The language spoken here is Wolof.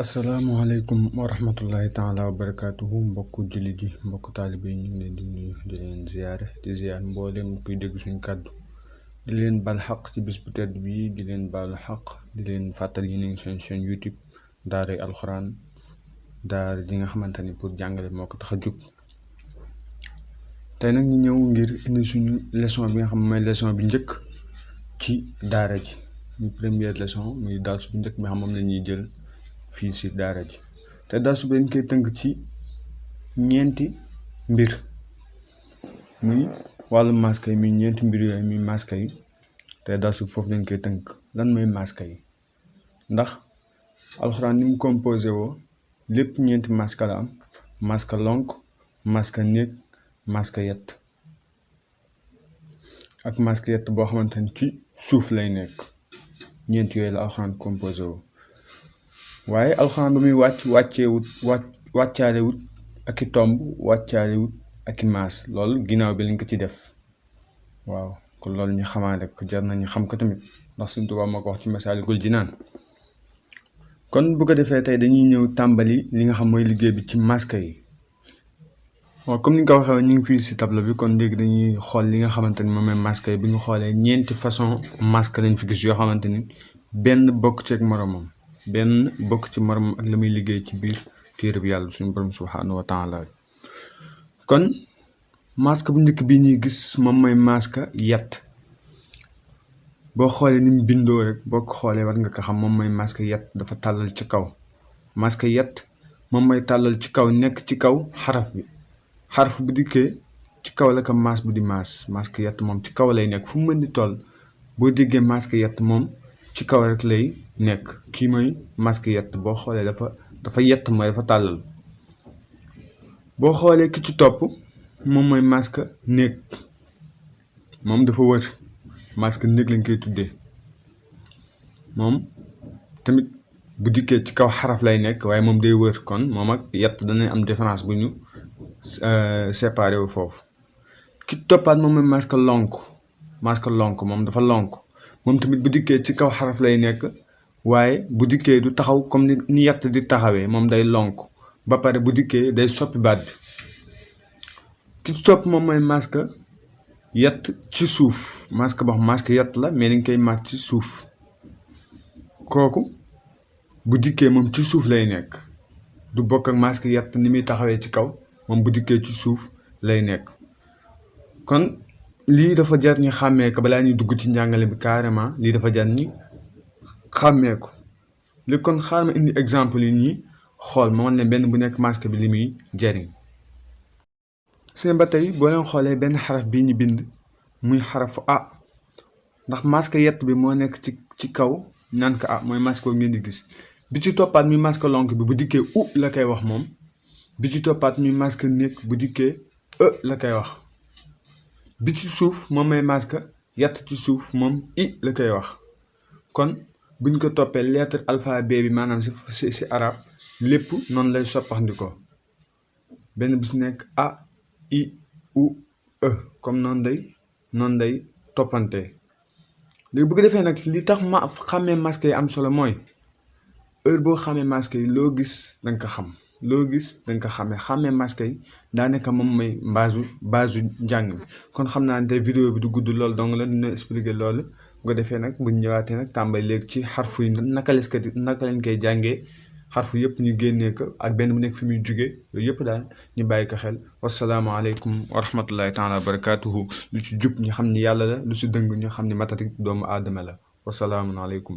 asalaamaaleykum wa rahmatullahi taala wa barakaatuhu mbokku jullit yi mbokku taalibe yi ñu ngi leen di nuyu di leen ziyaare di ziyaar mboolem kuy dégg suñu kàddu di leen bal xaq ci bis bu tedd bi di leen baalu xaq di leen fàttali yi ngi seen chaîne YouTube Daaray Alxuraan daara ji nga xamante ni pour jàngale moo ko tax a jóg. tey nag ñu ñëw ngir indi suñu leçon bi nga xam mooy leçon bi njëkk ci daara ji muy première leçon muy darsu bu njëkk bi xam moom la ñuy jël fii si daara ji te darsu bi dañ koy tënk ci ñeenti mbir muy wàllu maska yi muy ñeenti mbir yooyu muy maska yi te darsu foofu dañ koy tënk lan mooy maska yi ndax alxuraan ni mu composé woo lépp ñeenti maska la am maska lonk maska néeg maska yett ak maska yett boo xamante ni ci suuf lay nekk ñeent yooyu la alxuraan composé woo waaye alxuraan ba muy wàccaale wut ak i tomb wàccaale wut ak i maas loolu ginnaaw bi lañ ko ci def waaw kon loolu ñu xamaale ko jar nañu xam ko tamit ndax Sëñ Tuubaa moo ko wax ci Masaalikul Jinaan kon bu ko defee tey dañuy ñëw tàmbali li nga xam mooy liggéey bi ci maska yi waaw comme ni nga ko waxee ñu ngi fii si tableau bi kon léegi dañuy xool li nga xamante ni moom mooy maska yi bi ñu xoolee ñeenti façon maska lañ fi gis yoo xamante ni benn bokk ci ak moromam benn bokk ci moromam ak la muy liggéey ci biir téere bi yàlla suñu borom subhaanahu wa taala kon maska bu njëkk bi ñuy gis moom mooy maska yett boo xoolee ni mu bindoo rek boo ko xoolee war nga ko xam moom mooy maska yett dafa tàllal ci kaw maska yett moom mooy tàllal ci kaw nekk ci kaw xaraf bi xaraf bu dikkee ci kaw la ko maas bu di maas maska yett moom ci kaw lay nekk fu mu mën di toll boo déggee maska yett moom ci kaw rek lay nekk kii mooy maska yett boo xoolee dafa yett mooy dafa tàllal boo xoolee ki ci topp moom mooy maska néeg moom dafa wër maska néeg lañ koy tuddee moom tamit bu dikkee ci kaw xaraf lay nekk waaye moom day wër kon moom ak yett danañ am différence bu ñu séparé wu foofu ki toppaat moom mooy maska lonk moom dafa lonk moom tamit bu dikkee ci kaw xaraf lay nekk waaye bu dikkee du taxaw comme ni yett di taxawee moom day lonk ba pare bu dikkee day soppi baat bi ki topp moom mooy maska yett ci suuf maska boo xam maska yett la mais dañ koy mas ci suuf kooku bu dikkee moom ci suuf lay nekk du bokk ak maska yett ni muy taxawee ci kaw moom bu dikkee ci suuf lay nekk kon lii dafa jar ñu xàmmee ko balaa ñuy dugg ci njàngale bi carrément lii dafa jar ñi xàmmee ko léegi kon xaaral ma indi exemple yi ñi xool ma wan ne benn bu nekk maska bi li muy jariñ seen ba tey boo leen xoolee benn xaraf bii ñu bind muy xarafu A ndax maska yett bi moo nekk ci kaw naan ko A mooy maska boobu ngeen di gis bi ci toppaat muy maska lonk bi bu dikkee U la koy wax moom bi ci toppaat muy maska néeg bu dikkee E la koy wax bi ci suuf moom mooy maska yett ci suuf moom I la koy wax kon buñ ko toppee lettre alphabet bi maanaam si arab lépp noonu lay soppaxndikoo benn bis nekk A I U E comme noonu day toppante léegi bu ko defee nag li tax ma xàmmee maska yi am solo mooy heure boo xàmmee maska yi loo gis danga ko xam loo gis danga ko xàmmee maska yi daanaka moom mooy base njàng bi kon xam naa ne tey vidéo bi du gudd loolu donc la dina expliquer loolu bu ko defee nag buñ ñëwaatee nag tàmbali léegi ci xarfu yi naka lañ koy jàngee xarfu yëpp ñu génnee ko ak benn bu nekk fi muy jugee yooyu yëpp daal ñu bàyyi ko xel wasalaamaaleykum wa rahmatullahi taala wa barakaatuhu lu ci jub ñu xam ni yàlla la lu si dëng ñu xam ni matatik doomu aadama la wasalaamualeykum